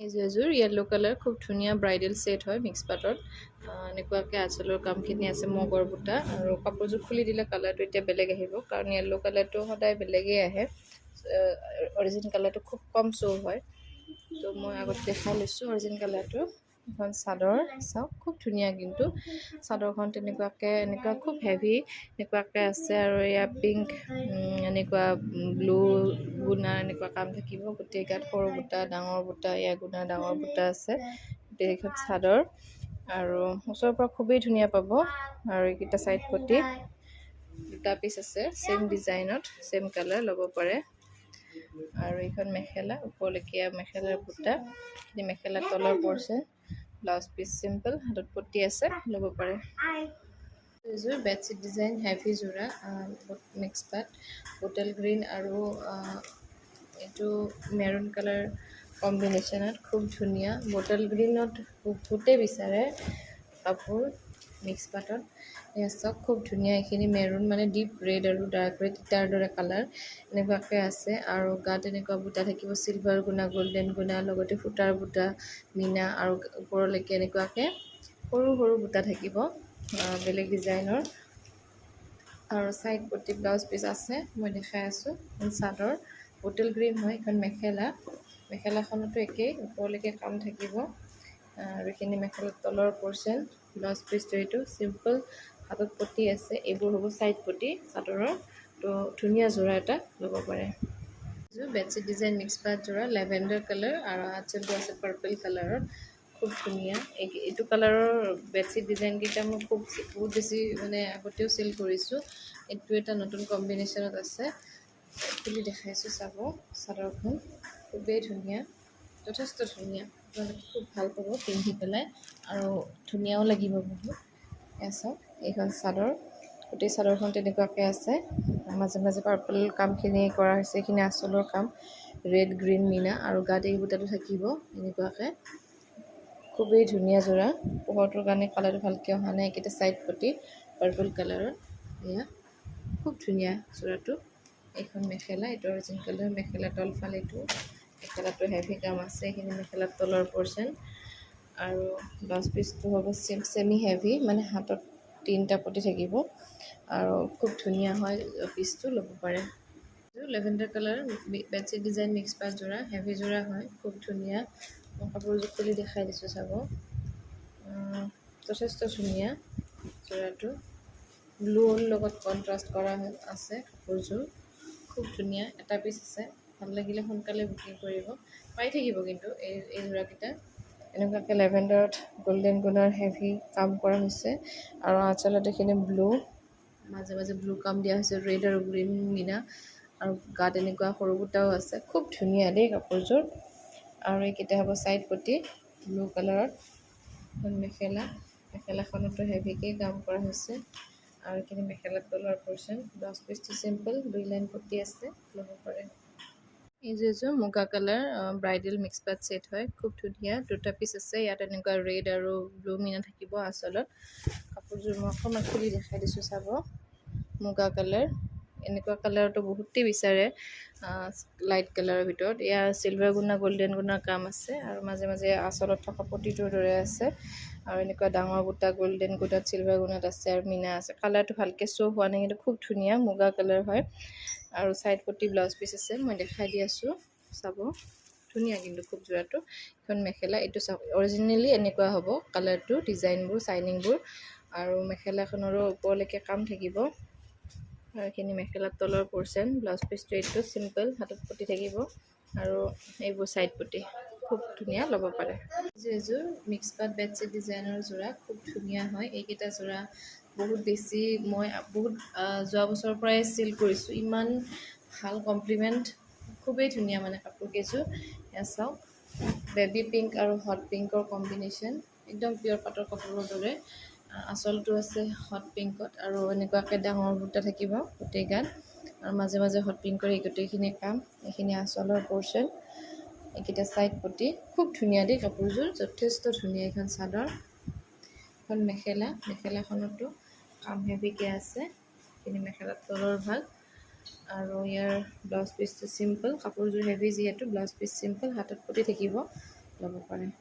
এইযোৰ এযোৰ yellow' colour, খুব ধুনীয়া ব্ৰাইডেল ছেট হয় মিক্স পাটত। এনেকুৱাকৈ আঁচলৰ কামখিনি আছে, মগৰ বুটা। আৰু কাপোৰযোৰ খুলি দিলে কালাৰটো এতিয়া বেলেগ আহিব, কাৰণ য়েল্ল' কালাৰটো সদায় বেলেগেই আহে। অৰিজিন কালাৰটো খুব কম শ্ব' হয়। তো মই আগত দেখাই লৈছোঁ অৰিজিন কালাৰটো। এখন চাদৰ চাওক, খুব ধুনীয়া কিন্তু চাদৰখন। তেনেকুৱাকৈ এনেকুৱা খুব হেভি এনেকুৱাকৈ আছে। আৰু এয়া পিংক, এনেকুৱা ব্লু গুণা এনেকুৱা কাম থাকিব গোটেই গাত। সৰু বুটা, ডাঙৰ বুটা, এয়া গুণা ডাঙৰ বুটা আছে গোটেইখন চাদৰ। আৰু ওচৰৰ পৰা খুবেই ধুনীয়া পাব। আৰু এইকেইটা ছাইড পটি, দুটা পিচ আছে ছেইম ডিজাইনত, ছেইম কালাৰ, ল'ব পাৰে। আৰু এইখন মেখেলা, ওপৰলৈকে মেখেলাৰ বুটা, মেখেলা তলৰ পৰ্চন। ব্লাউজ পিচ চিম্পল, হাতত পটি আছে, ল'ব পাৰে। এইযোৰ বেডশ্বীট ডিজাইন হেভি যোৰা, মিক্স পাট, বটল গ্ৰীণ আৰু এইটো মেৰুণ কালাৰ কম্বিনেশ্যনত খুব ধুনীয়া। বটল গ্ৰীণত বহুতেই বিচাৰে কাপোৰ মিক্স পাটত। এয়া চাওক, খুব ধুনীয়া। এইখিনি মেৰুণ, মানে ডিপ ৰেড আৰু ডাৰ্ক ৰেড তাৰ দৰে কালাৰ এনেকুৱাকৈ আছে। আৰু গাত এনেকুৱা বুটা থাকিব, চিলভাৰ গুণা, গল্ডেন গুণা, লগতে সূতাৰ বুটা, মীনা। আৰু ওপৰলৈকে এনেকুৱাকৈ সৰু সৰু বুটা থাকিব বেলেগ ডিজাইনৰ। আৰু ছাইড পটি, ব্লাউজ পিচ আছে, মই দেখাই আছোঁ। চাদৰ বটল গ্ৰীণ হয়। এখন মেখেলা, মেখেলাখনতো একেই ওপৰলৈকে কাম থাকিব। আৰু এইখিনি মেখেলাৰ তলৰ পৰ্চন। ব্লাউজ পিচটো এইটো চিম্পল, হাতত পটি আছে। এইবোৰ হ'ব ছাইড পটি চাদৰৰ। তো ধুনীয়া যোৰা এটা, ল'ব পাৰে। এযোৰ বেডশ্বীট ডিজাইন মিক্স পাট যোৰা, লেভেণ্ডাৰ কালাৰ আৰু আঁচলটো আছে পাৰ্পল কালাৰত, খুব ধুনীয়া। এইটো কালাৰৰ বেডশ্বীট ডিজাইনকেইটা মই খুব বহুত বেছি মানে আগতেও চেল কৰিছোঁ। এইটো এটা নতুন কম্বিনেশ্যনত আছে, খুলি দেখাইছোঁ, চাব। চাদৰখন খুবেই ধুনীয়া, যথেষ্ট ধুনীয়া। আপোনালোকে খুব ভাল পাব পিন্ধি পেলাই আৰু ধুনীয়াও লাগিব বহুত। এয়া চাওক, এইখন চাদৰ। গোটেই চাদৰখন তেনেকুৱাকৈ আছে। মাজে মাজে পাৰ্পল কামখিনি কৰা হৈছে। এইখিনি আঁচলৰ কাম, ৰেড গ্ৰীণ মীনা। আৰু গাত এই বুটাটো থাকিব এনেকুৱাকৈ। খুবেই ধুনীয়া যোৰা। পোহৰটোৰ কাৰণে কালাৰটো ভালকৈ অহা নাই। এইকেইটা ছাইড পটি পাৰ্পল কালাৰৰ। এয়া খুব ধুনীয়া যোৰাটো। এইখন মেখেলা, এইটো অৰিজিন কালাৰ। মেখেলা তলফাল এইটো, মেখেলাটো হেভি কাম আছে। এইখিনি মেখেলাৰ তলৰ পৰ্চন। আৰু ব্লাউজ পিচটো হ'ব ছেমি হেভি, মানে হাতত তিনিটা পটি থাকিব আৰু খুব ধুনীয়া হয় পিচটো, ল'ব পাৰে। Lavender colour bedsheet design mix পাট যোৰা, হেভি যোৰা হয়, খুব ধুনীয়া। মই কাপোৰযোৰ খুলি দেখাই দিছোঁ, চাব। যথেষ্ট ধুনীয়া যোৰাটো। ব্লুৰ লগত কণ্ট্ৰাষ্ট কৰা আছে কাপোৰযোৰ, খুব ধুনীয়া। এটা পিচ আছে, ভাল লাগিলে সোনকালে বুকিং কৰিব। পাই থাকিব কিন্তু এই যোৰাকেইটা। এনেকুৱাকৈ লেভেণ্ডাৰত গল্ডেন গুণাৰ হেভি কাম কৰা হৈছে। আৰু আঁচলত এইখিনি ব্লু, মাজে মাজে ব্লু কাম দিয়া হৈছে, ৰেড আৰু গ্ৰীণ মীনা। আৰু গাত এনেকুৱা সৰু বুটাও আছে। খুব ধুনীয়া দেই কাপোৰযোৰ। আৰু এইকেইটা হ'ব ছাইড পটি ব্লু কালাৰত। মেখেলা, মেখেলাখনতো হেভিকেই কাম কৰা হৈছে। আৰু এইখিনি মেখেলাত তলৰ পৰ্চন। ব্লাউজ পিচটো চিম্পল, দুই লাইন পটি আছে, ল'ব পাৰে। এইযোৰ এযোৰ মুগা কালাৰ ব্ৰাইডেল মিক্স পাট ছেট হয়, খুব ধুনীয়া। দুটা পিচ আছে ইয়াত। এনেকুৱা ৰেড আৰু ব্লু মিনা থাকিব আঁচলত। কাপোৰযোৰ মই অকণমান খুলি দেখাই দিছোঁ, চাব। মুগা কালাৰ, এনেকুৱা কালাৰটো বহুতেই বিচাৰে লাইট কালাৰৰ ভিতৰত। ইয়াৰ চিলভাৰ গুণা, গল্ডেন গুণাৰ কাম আছে। আৰু মাজে মাজে আঁচলত থকা পটিটোৰ দৰে আছে। আৰু এনেকুৱা ডাঙৰ বুটা গল্ডেন গুণাত, চিলভাৰ গুণাত আছে আৰু মীনা আছে। কালাৰটো ভালকৈ শ্ব' হোৱা নাই, কিন্তু খুব ধুনীয়া মুগা কালাৰ হয়। আৰু ছাইড পটি, ব্লাউজ পিচ আছে, মই দেখাই দি আছোঁ, চাব। ধুনীয়া কিন্তু খুব যোৰাটো। এখন মেখেলা, এইটো চাওক, অৰিজিনেলি এনেকুৱা হ'ব কালাৰটো, ডিজাইনবোৰ, চাইনিংবোৰ। আৰু মেখেলাখনৰো ওপৰলৈকে কাম থাকিব। আৰু এইখিনি মেখেলাৰ তলৰ পৰ্চন। ব্লাউজ পিচটো এইটো চিম্পল, হাতত পটি থাকিব। আৰু এইবোৰ ছাইড পটি, খুব ধুনীয়া, ল'ব পাৰে। এযোৰ মিক্স পাট বেডশ্বীট ডিজাইনৰ যোৰা, খুব ধুনীয়া হয়। এইকেইটা যোৰা বহুত বেছি মই বহুত যোৱা বছৰৰ পৰাই চেল কৰিছোঁ। ইমান ভাল কমপ্লিমেণ্ট, খুবেই ধুনীয়া মানে কাপোৰ কেইযোৰ। এয়া চাওক, বেবী পিংক আৰু হট পিংকৰ কম্বিনেশ্যন, একদম পিয়ৰ পাটৰ কাপোৰৰ দৰে। আঁচলটো আছে হট পিংকত আৰু এনেকুৱাকৈ ডাঙৰ বুটা থাকিব গোটেই গাত। আৰু মাজে মাজে হট পিংকৰ এই গোটেইখিনি কাম। এইখিনি আঁচলৰ পৰ্চন। এইকেইটা ছাইড পটি। খুব ধুনীয়া দেই কাপোৰযোৰ, যথেষ্ট ধুনীয়া। এইখন চাদৰ, এখন মেখেলা। মেখেলাখনতো কাম হেভিকৈ আছে। এইখিনি মেখেলাৰ তলৰ ভাগ। আৰু ইয়াৰ ব্লাউজ পিচটো চিম্পল। কাপোৰযোৰ হেভি যিহেতু, ব্লাউজ পিচ চিম্পল, হাতত পটি থাকিব। ল'ব পাৰে।